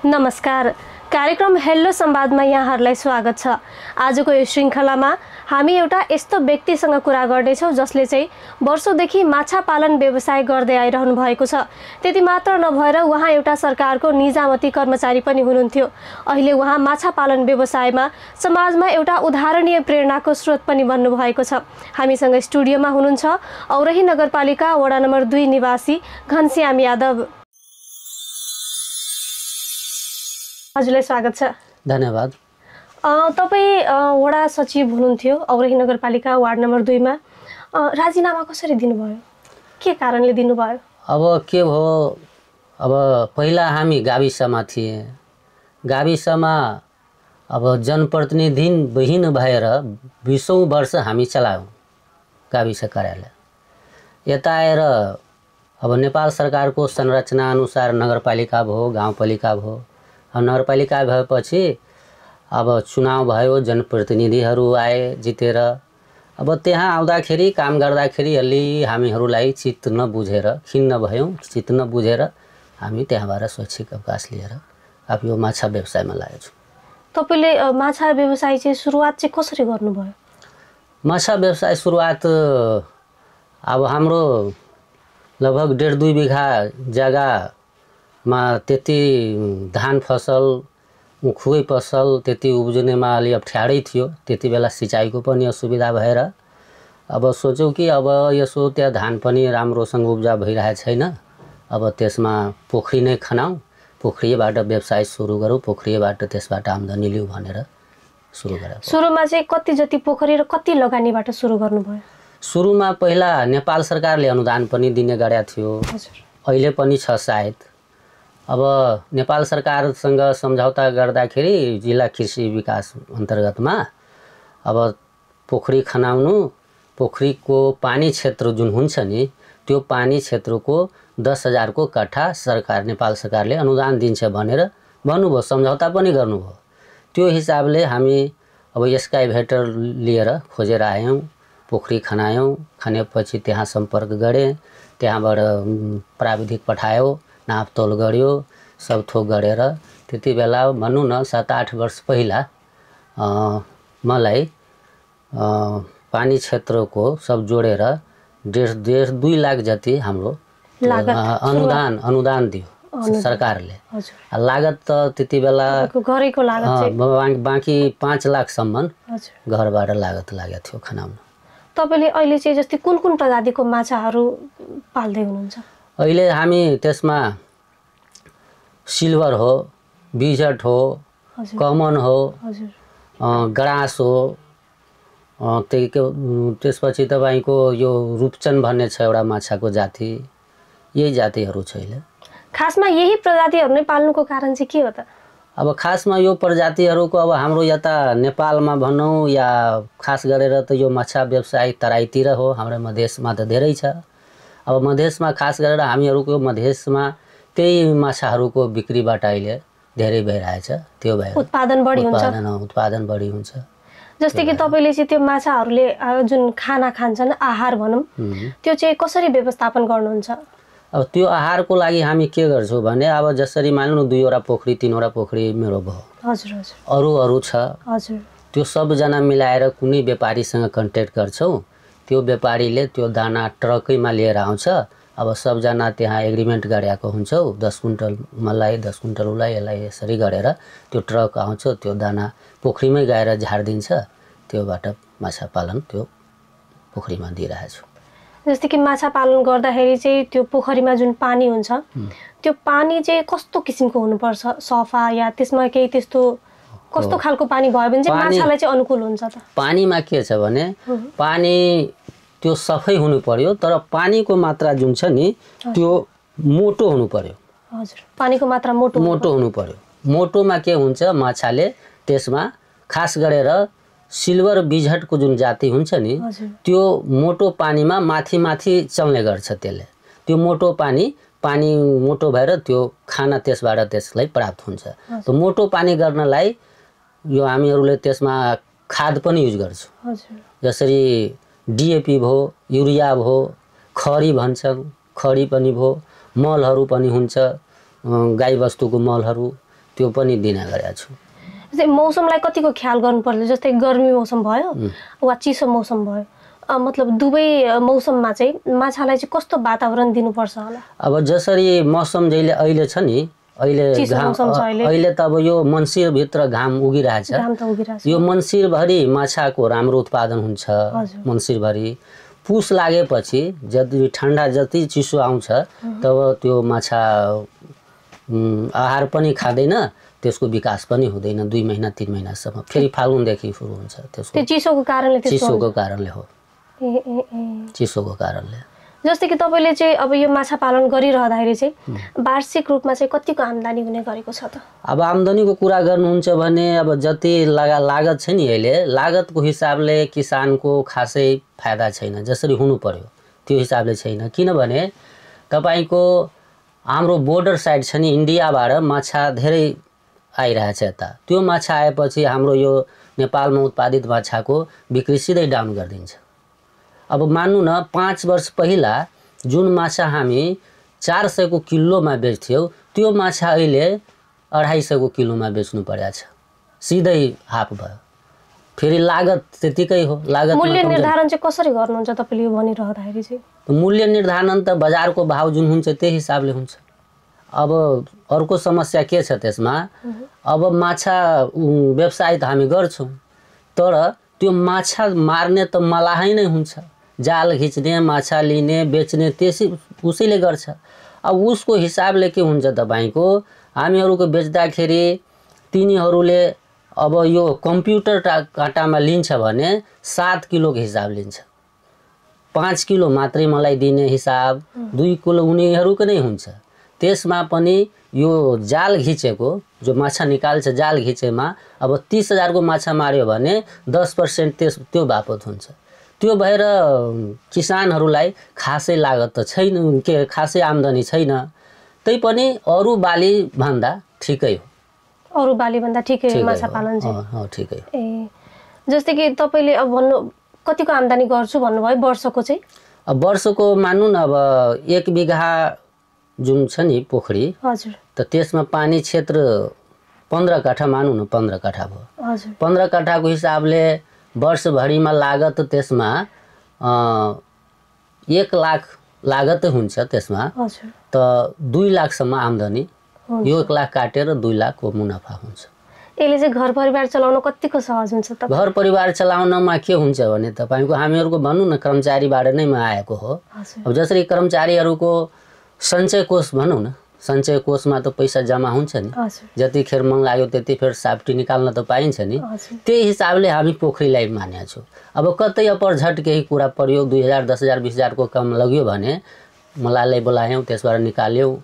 नमस्कार। कार्यक्रम हेलो संवादमा यहाँहरूलाई स्वागत छ। आजको यो श्रृङ्खलामा हामी एउटा यस्तो व्यक्तिसँग कुरा गर्दैछौँ जसले चाहिँ वर्षौंदेखि माछा पालन व्यवसाय गर्दै आइरहनु भएको छ। त्यति मात्र नभएर उहाँ एउटा सरकारको निजामती कर्मचारी पनि हुनुहुन्थ्यो। अहिले उहाँ माछा पालन व्यवसायमा समाजमा एउटा उदाहरणीय प्रेरणाको स्रोत पनि बन्नु भएको छ। हामीसँग स्टुडियोमा हुनुहुन्छ औरही नगरपालिका वडा नम्बर 2 निवासी घनश्याम यादव। हजुरलाई स्वागत छ। धन्यवाद। तपाईँ वडा सचिव हुनुहुन्थ्यो औरही नगरपालिका वार्ड नम्बर 2 मा। राजीनामा कसरी दिनुभयो? के कारणले दिनुभयो? अब के भयो, अब पहिला हामी गाविसमा थिए। गाविसमा अब जनप्रतिनिधिविहीन भएर 20औं वर्ष हामी चलायौँ गाविस कार्यालय। यता आएर अब नेपाल सरकारको संरचना अनुसार नगरपालिका भयो, गाउँपालिका भयो। अब नगरपालिका भएपछि अब चुनाव भयो, जनप्रतिनिधिहरू आए जितेर। अब त्यहाँ आउँदाखेरि काम गर्दाखेरि अलि हामीहरूलाई चित्त नबुझेर खिन्न भयौँ। चित्त नबुझेर हामी त्यहाँबाट शैक्षिक अवकाश लिएर अब यो माछा व्यवसायमा लागेछौँ। तपाईँले माछा व्यवसाय चाहिँ सुरुवात चाहिँ कसरी गर्नुभयो? माछा व्यवसाय सुरुवात अब हाम्रो लगभग 1.5-2 बिघा जग्गामा त्यति धान फसल, उखुकै फसल त्यति उब्जनेमा अलि अप्ठ्यारै थियो। त्यति बेला सिँचाइको पनि असुविधा भएर अब सोच्यौँ कि अब यसो त्यहाँ धान पनि राम्रोसँग उब्जा भइरहेको छैन। अब त्यसमा पोखरी नै खनाऊँ, पोखरीबाट व्यवसाय सुरु गरौँ, पोखरीबाट त्यसबाट आम्दानी लिउँ भनेर सुरु गरेँ। सुरुमा चाहिँ कति जति पोखरी र कति लगानीबाट सुरु गर्नुभयो? सुरुमा पहिला नेपाल सरकारले अनुदान पनि दिने गरेको थियो। अहिले पनि छ सायद। अब नेपाल सरकारसँग सम्झौता गर्दाखेरि जिल्ला कृषि विकास अन्तर्गतमा अब पोखरी खनाउनु, पोखरीको पानी क्षेत्र जुन हुन्छ नि त्यो पानी क्षेत्रको 10,000 को कट्ठा सरकार नेपाल सरकारले अनुदान दिन्छ भनेर भन्नुभयो, सम्झौता पनि गर्नुभयो। त्यो हिसाबले हामी अब एक्सकाभेटर लिएर खोजेर आयौँ, पोखरी खनायौँ। खनेपछि त्यहाँ सम्पर्क गरेँ, त्यहाँबाट प्राविधिक पठायो, नापतोल गर्यो, सब थोक गरेर त्यति बेला भनौँ न 7-8 वर्ष पहिला मलाई पानी क्षेत्रको सब जोडेर 1.5-2 लाख जति हाम्रो अनुदान दियो सरकारले। लागत त त्यति बेला घरैको लागत चाहिँ बाँकी 5 लाखसम्म घरबाट लागत लागेको थियो खनाउन। तपाईँले अहिले चाहिँ जस्तै कुन कुन प्रजातिको माछाहरू पाल्दै हुनुहुन्छ? अहिले हामी त्यसमा सिल्भर हो, बिजट हो, कमन हो, गराँस हो, त्यसपछि तपाईँको यो रूपचन भन्ने छ एउटा माछाको जाति। यही जातिहरू छ अहिले। खासमा यही प्रजातिहरू नै पाल्नुको कारण चाहिँ के हो त? अब खासमा यो प्रजातिहरूको अब हाम्रो यता नेपालमा भनौँ या खास गरेर त यो माछा व्यवसाय तराईतिर हो। हाम्रो मधेसमा त धेरै छ। अब मधेसमा खास गरेर हामीहरूको मधेसमा त्यही माछाहरूको बिक्रीबाट अहिले धेरै भइरहेछ। त्यो भएर उत्पादन बढी हुन्छ। जस्तै कि तपाईँले चाहिँ त्यो माछाहरूले जुन खाना खान्छन्, आहार भनौँ, त्यो चाहिँ कसरी व्यवस्थापन गर्नुहुन्छ? अब त्यो आहारको लागि हामी के गर्छौँ भने अब जसरी मान्नु 2वटा पोखरी 3वटा पोखरी मेरो भयो, अरू छ, त्यो सबजना मिलाएर कुनै व्यापारीसँग कन्ट्याक्ट गर्छौँ। त्यो व्यापारीले त्यो दाना ट्रकैमा लिएर आउँछ। अब सबजना त्यहाँ एग्रिमेन्ट गरेको हुन्छौँ, 10 कुन्टल मलाई 10 कुन्टल उसलाई, यसलाई यसरी गरेर त्यो ट्रक आउँछ, त्यो दाना पोखरीमै गएर झारिदिन्छ। त्योबाट माछा पालन त्यो पोखरीमा दिइरहेछु। जस्तै कि माछा पालन गर्दाखेरि चाहिँ त्यो पोखरीमा जुन पानी हुन्छ त्यो पानी चाहिँ कस्तो किसिमको हुनुपर्छ? सफा या त्यसमा केही त्यस्तो कस्तो खालको पानी भयो भने चाहिँ माछालाई चाहिँ अनुकूल हुन्छ त? पानीमा के छ भने पानी त्यो सफै हुनु पर्यो, तर पानीको मात्रा जुन छ नि त्यो मोटो हुनु पर्यो। हजुर, पानीको मात्रा मोटो हुनु पर्यो। मोटोमा के हुन्छ, माछाले त्यसमा खास गरेर सिल्भर बिझटको जुन जाति हुन्छ नि त्यो मोटो पानीमा माथि चल्ने गर्छ। त्यसले त्यो मोटो पानी मोटो भएर त्यो खाना त्यसबाट त्यसलाई प्राप्त हुन्छ। त्यो मोटो पानी गर्नलाई यो हामीहरूले त्यसमा खाद पनि युज गर्छौँ। जसरी डिएपी भयो, युरिया भयो, खरी भन्छन्, खरी पनि भयो, मलहरू पनि हुन्छ, गाई बस्तुको मलहरू त्यो पनि दिने गरेको छु। जस्तै मौसमलाई कतिको ख्याल गर्नुपर्छ, जस्तै गर्मी मौसम भयो वा चिसो मौसम भयो, मतलब दुवै मौसममा चाहिँ माछालाई चाहिँ कस्तो वातावरण दिनुपर्छ होला? अब जसरी मौसम जहिले अहिले छ नि, अहिले अहिले त अब यो मन्सिरभित्र घाम उगिरहेछ, यो मन्सिरभरि माछाको राम्रो उत्पादन हुन्छ। मन्सिरभरि पुस लागेपछि जति ठन्डा जति चिसो आउँछ तब त्यो माछा आहार पनि खाँदैन, त्यसको विकास पनि हुँदैन 2 महिना 3 महिनासम्म। फेरि फाल्गुनदेखि सुरु हुन्छ त्यसको। त्यो चिसोको कारणले हो। चिसोको कारणले। जस्तै कि तपाईँले चाहिँ अब यो माछा पालन गरिरहँदाखेरि चाहिँ वार्षिक रूपमा चाहिँ कतिको आम्दानी हुने गरेको छ त? अब आम्दानीको कुरा गर्नुहुन्छ भने अब जति लागत छ नि, अहिले लागतको हिसाबले किसानको खासै फाइदा छैन, जसरी हुनु पर्यो त्यो हिसाबले छैन। किनभने तपाईँको हाम्रो बोर्डर साइड छ नि, इन्डियाबाट माछा धेरै आइरहेछ यता। त्यो माछा आएपछि हाम्रो यो नेपालमा उत्पादित माछाको बिक्री सिधै डाउन गरिदिन्छ। अब मान्नु न 5 वर्ष पहिला जुन माछा हामी 400 को किलोमा बेच्थ्यौँ, त्यो माछा अहिले 250 को किलोमा बेच्नु परेको छ, सिधै हाफ भयो। फेरि लागत त्यतिकै हो। लागत मूल्य निर्धारण चाहिँ कसरी गर्नुहुन्छ तपाईँले यो भनिरहँदाखेरि चाहिँ? मूल्य निर्धारण त बजारको भाव जुन हुन्छ त्यही हिसाबले हुन्छ। अब अर्को समस्या के छ त्यसमा, अब माछा व्यवसाय त हामी गर्छौँ, तर त्यो माछा मार्ने त मलाहै नै हुन्छ, जाल खिच्ने, माछा लिने, बेच्ने उसैले गर्छ। अब उसको हिसाबले के हुन्छ तपाईँको, हामीहरूको बेच्दाखेरि तिनीहरूले अब यो कम्प्युटर काँटामा लिन्छ भने 7 किलोको हिसाब लिन्छ। 5 किलो मात्रै मलाई दिने हिसाब, 2 किलो उनीहरूको नै हुन्छ। त्यसमा पनि यो जाल घिचेको जो माछा निकाल्छ, जाल घिचेमा अब 30,000 को माछा मार्यो भने 10% त्यो बापत हुन्छ। त्यो भएर किसानहरूलाई खासै लागत त छैन, के खासै आम्दानी छैन। तैपनि अरू बाली भन्दा ठिकै हो। अरू बाली भन्दा ठिकै माछा पालन चाहिँ ठिकै। जस्तै कि तपाईँले अब भन्नु कतिको आम्दानी गर्छु भन्नुभयो वर्षको चाहिँ? अब वर्षको मान्नु न, अब 1 बिघा जुन छ नि पोखरी, हजुर, त त्यसमा पानी क्षेत्र 15 काठा मानौँ न, 15 काठा भयो। हजुर, 15 काठाको हिसाबले वर्षभरिमा लागत त्यसमा 1 लाख लागत हुन्छ त्यसमा। हजुर, त 2 लाखसम्म आम्दानी, यो 1 लाख काटेर 2 लाखको मुनाफा हुन्छ। यसले चाहिँ घर परिवार चलाउन कतिको सहज हुन्छ त? घर परिवार चलाउनमा के हुन्छ भने तपाईँको हामीहरूको भनौँ न कर्मचारीबाट नै आएको हो। अब जसरी कर्मचारीहरूको सञ्चय कोष भनौँ न, सञ्चय कोषमा त पैसा जम्मा हुन्छ नि, जतिखेर मन लाग्यो त्यतिखेर साप्टी निकाल्न त पाइन्छ नि, त्यही हिसाबले हामी पोखरीलाई मानेका छौँ। अब कतै अपरझट केही कुरा पर्यो, 2,000 10,000 20,000 को कम लग्यो भने मलाईलाई बोलायौँ, त्यसबाट निकाल्यौँ,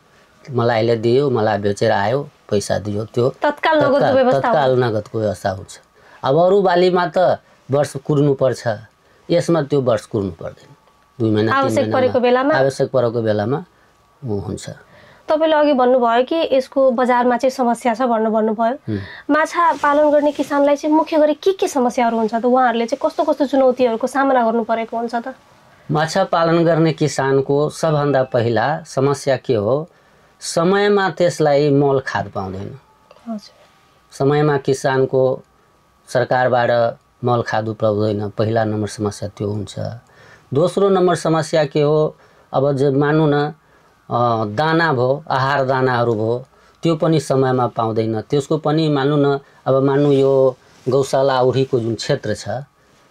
मलाईले दियो, मलाई बेचेर आयो, पैसा दियो, त्यो तत्काल नगदको व्यवस्था हुन्छ। अब अरू बालीमा त वर्ष कुर्नुपर्छ, यसमा त्यो वर्ष कुर्नु पर्दैन, 2 महिना 3 महिना आवश्यक परेको बेलामा हुन्छ। तपाईँले अघि भन्नुभयो कि यसको बजारमा चाहिँ समस्या छ भन्नुभयो। माछा पालन गर्ने किसानलाई चाहिँ मुख्य गरी के समस्याहरू हुन्छ त? उहाँहरूले चाहिँ कस्तो कस्तो चुनौतीहरूको सामना गर्नु परेको हुन्छ त? माछा पालन गर्ने किसानको सबभन्दा पहिला समस्या के हो, समयमा त्यसलाई मल खाद पाउँदैन। समयमा किसानको सरकारबाट मल खाद उपलब्ध हुँदैन, पहिला नम्बर समस्या त्यो हुन्छ। दोस्रो नम्बर समस्या के हो, अब जो मान्नु न दाना भयो, आहार दानाहरू भयो, त्यो पनि समयमा पाउँदैन। त्यसको पनि मान्नु न, अब मान्नु यो गौशाला उरीको जुन क्षेत्र छ,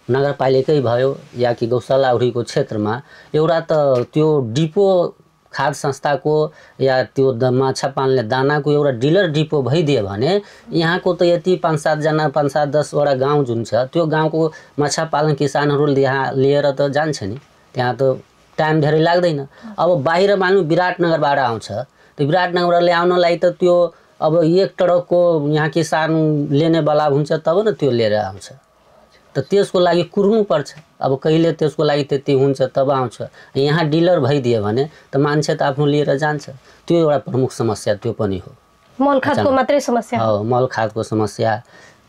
नगरपालिकै भयो या कि गौशाला उरीको क्षेत्रमा एउटा त त्यो डिपो खाद संस्थाको या त्यो माछा पाल्ने दानाको एउटा डिलर डिपो भइदियो भने यहाँको त यति 5-7 जना 5-7-10 वटा गाउँ जुन छ, त्यो गाउँको माछा पालन किसानहरू यहाँ लिएर त जान्छ नि, त्यहाँ त टाइम धेरै लाग्दैन। अब बाहिर मान्नु विराटनगरबाट आउँछ, त्यो विराटनगरबाट ल्याउनलाई त त्यो अब 1 ट्रकको यहाँ किसान लिनेवाला हुन्छ तब न त्यो लिएर आउँछ, त त्यसको लागि कुर्नुपर्छ। अब कहिले त्यसको लागि त्यति हुन्छ तब आउँछ। यहाँ डिलर भइदियो भने त मान्छे त आफ्नो लिएर जान्छ, त्यो एउटा प्रमुख समस्या त्यो पनि हो। मल खादको मात्रै समस्या हो, मल खादको समस्या।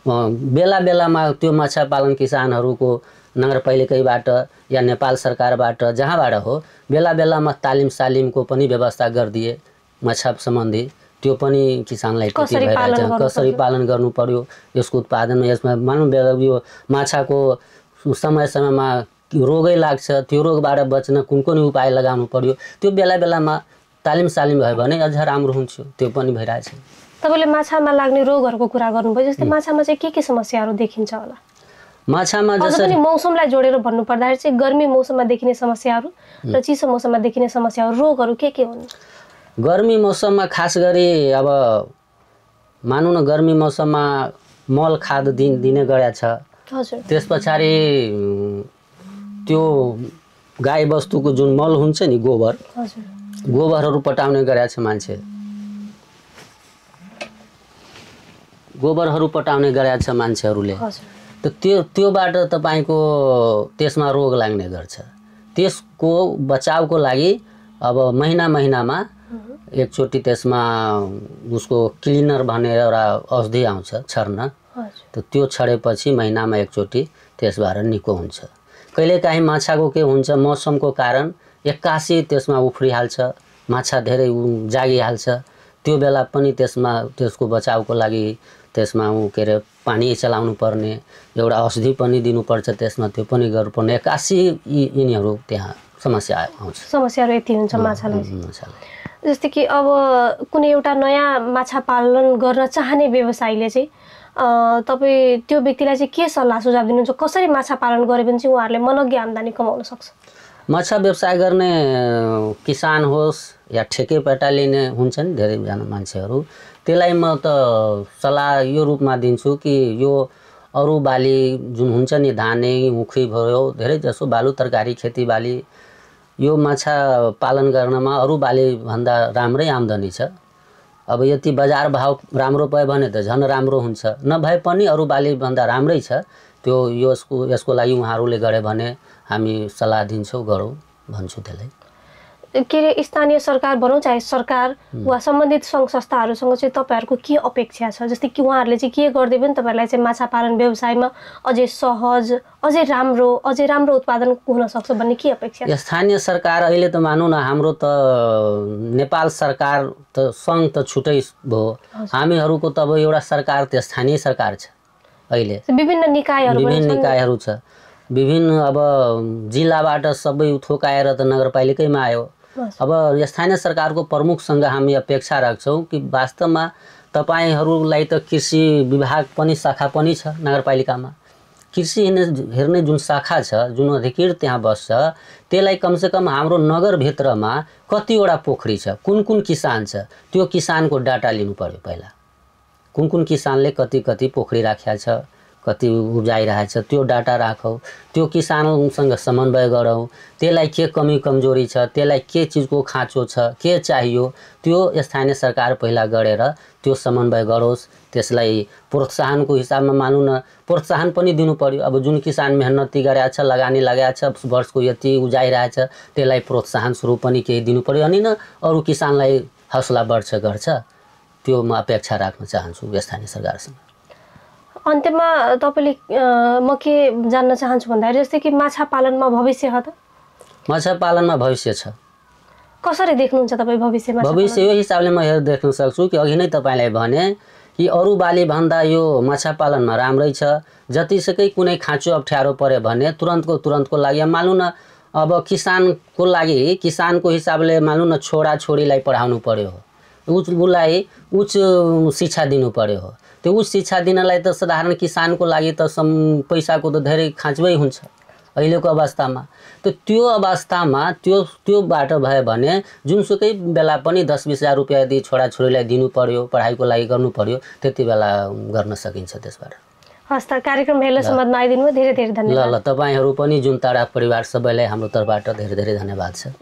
बेला बेलामा त्यो माछा पालन किसानहरूको नगरपालिकाबाट या नेपाल सरकारबाट जहाँबाट हो, बेला बेलामा तालिमको पनि व्यवस्था गरिदिए माछा सम्बन्धी, त्यो पनि किसानलाई कसरी कसरी पालन गर्नु पर्यो, यसको उत्पादनमा यसमा मानौँ यो माछाको समय समयमा रोगै लाग्छ, त्यो रोगबाट बच्न कुन कुन उपाय लगाउनु पर्यो, त्यो बेला बेलामा तालिम भयो भने अझ राम्रो हुन्छ। त्यो पनि भइरहेछ। तपाईँले माछामा लाग्ने रोगहरूको कुरा गर्नुभयो, जस्तै माछामा चाहिँ के समस्याहरू देखिन्छ होला? माछामा जसरी मौसमलाई जोडेर भन्नुपर्दाखेरि चाहिँ गर्मी मौसममा देखिने समस्याहरू र चिसो मौसममा देखिने समस्याहरू, रोगहरू के हुन्? गर्मी मौसममा खास गरी अब मानौँ न गर्मी मौसममा मल खाद दिने गरेको छ। हजुर। त्यस पछाडि त्यो गाई बस्तुको जुन मल हुन्छ नि गोबर, गोबरहरू पटाउने गरेको छ मान्छे, गोबरहरू पटाउने गरेको छ मान्छेहरूले। त त्योबाट तपाईको त्यसमा रोग लाग्ने गर्छ। त्यसको बचावको लागि अब महिनामा एकचोटि त्यसमा उसको क्लिनर भनेर एउटा औषधि आउँछ छर्न, त त्यो छरेपछि महिनामा एकचोटि त्यसबाट निको हुन्छ। कहिलेकाहीँ माछाको के हुन्छ, मौसमको कारण एक्कासी त्यसमा उफ्रिहाल्छ, माछा धेरै जागिहाल्छ, त्यो बेला पनि त्यसको बचावको लागि त्यसमा के अरे पानी चलाउनु पर्ने, एउटा औषधि पनि दिनुपर्छ त्यसमा, त्यो पनि गर्नुपर्ने, एक्कासी यिनीहरू त्यहाँ समस्या आउँछ। समस्याहरू यति हुन्छ माछालाई। जस्तै कि अब कुनै एउटा नयाँ माछा पालन गर्न चाहने व्यवसायीले चाहिँ तपाईँ त्यो व्यक्तिलाई चाहिँ के सल्लाह सुझाव दिनुहुन्छ? कसरी माछा पालन गरे भने चाहिँ उहाँहरूले मनग्गे आम्दानी कमाउन सक्छ? माछा व्यवसाय गर्ने किसान होस् या ठेकेपेटा लिने हुन्छ नि धेरैजना मान्छेहरू, त्यसलाई म त सल्लाह यो रूपमा दिन्छु कि यो अरू बाली जुन हुन्छ नि धाने मुखी भयो, धेरै जसो बालु तरकारी खेतीबाली, यो माछा पालन गर्नमा अरू बाली भन्दा राम्रै आम्दानी छ। अब यति बजार भाव राम्रो पायो भने त झन् राम्रो हुन्छ, नभए पनि अरू बाली भन्दा राम्रै छ। त्यो यसको लागि उहाँहरूले गरे भने हामी सल्लाह दिन्छौँ, गरौँ भन्छु त्यसलाई। के अरे स्थानीय सरकार भनौँ चाहे सरकार वा सम्बन्धित सङ्घ संस्थाहरूसँग चाहिँ तपाईँहरूको के अपेक्षा छ? जस्तै कि उहाँहरूले चाहिँ के गरिदियो भने तपाईँहरूलाई चाहिँ माछा पालन व्यवसायमा अझै सहज, अझै राम्रो उत्पादन हुन सक्छ भन्ने के अपेक्षा छ? स्थानीय सरकार अहिले त मानौँ न हाम्रो त नेपाल सरकार त सङ्घ त छुट्टै भयो, हामीहरूको त अब एउटा सरकार त स्थानीय सरकार छ। अहिले विभिन्न निकायहरू छ, विभिन्न अब जिल्लाबाट सबै थोकाएर त नगरपालिकैमा आयो। अब स्थानीय सरकारको प्रमुखसँग हामी अपेक्षा राख्छौँ कि वास्तवमा तपाईँहरूलाई त कृषि विभाग पनि शाखा पनि छ नगरपालिकामा, कृषि हेर्ने जुन शाखा छ, जुन अधिकृत त्यहाँ बस्छ, त्यसलाई कमसेकम हाम्रो नगरभित्रमा कतिवटा पोखरी छ, कुन किसान छ, त्यो किसानको डाटा लिनु पर्यो पहिला। कुन किसानले कति पोखरी राखेको छ, कति उब्जाइरहेछ, त्यो डाटा राखौँ, त्यो किसानसँग समन्वय गरौँ, त्यसलाई के कमी कमजोरी छ, त्यसलाई के चिजको खाँचो छ, के चाहियो, त्यो स्थानीय सरकार पहिला गरेर त्यो समन्वय गरोस्। त्यसलाई प्रोत्साहनको हिसाबमा मानौँ न प्रोत्साहन पनि दिनु पर्यो। अब जुन किसान मेहनती गरेको छ, लगानी लगाएको छ, वर्षको यति उब्जाइरहेछ, त्यसलाई प्रोत्साहन स्वरूप पनि केही दिनु पर्यो, अनि न अरू किसानलाई हौसला गर्छ। त्यो म अपेक्षा राख्न चाहन्छु स्थानीय सरकारसँग। अन्त्यमा तपाईँले म के जान्न चाहन्छु भन्दाखेरि जस्तै कि माछा पालनमा भविष्य छ त? माछा पालनमा भविष्य छ। कसरी देख्नुहुन्छ तपाईँ भविष्यमा? भविष्य यो हिसाबले म देख्न सक्छु कि अघि नै तपाईँलाई भने कि अरू बाली भन्दा यो माछा पालनमा राम्रै छ। जतिसुकै कुनै खाँचो अप्ठ्यारो पर्यो भने तुरन्तको लागि मानौँ न अब किसानको लागि किसानको हिसाबले मानौँ न छोराछोरीलाई पढाउनु पर्यो, उसलाई उच्च शिक्षा दिनु पर्यो हो, त्यो उच्च शिक्षा दिनलाई त साधारण किसानको लागि त पैसाको त धेरै खाँचबै हुन्छ अहिलेको अवस्थामा। त त्यो अवस्थामा त्योबाट भयो भने जुनसुकै बेला पनि 10-20 हजार रुपियाँ यदि छोराछोरीलाई दिनु पर्यो, पढाइको लागि गर्नु पर्यो, त्यति बेला गर्न सकिन्छ त्यसबाट। हस् त, कार्यक्रम हेलो समाजमा आइदिनु धेरै धेरै धन्यवाद। ल तपाईँहरू पनि जुन तारा परिवार सबैलाई हाम्रो तर्फबाट धेरै धेरै धन्यवाद छ।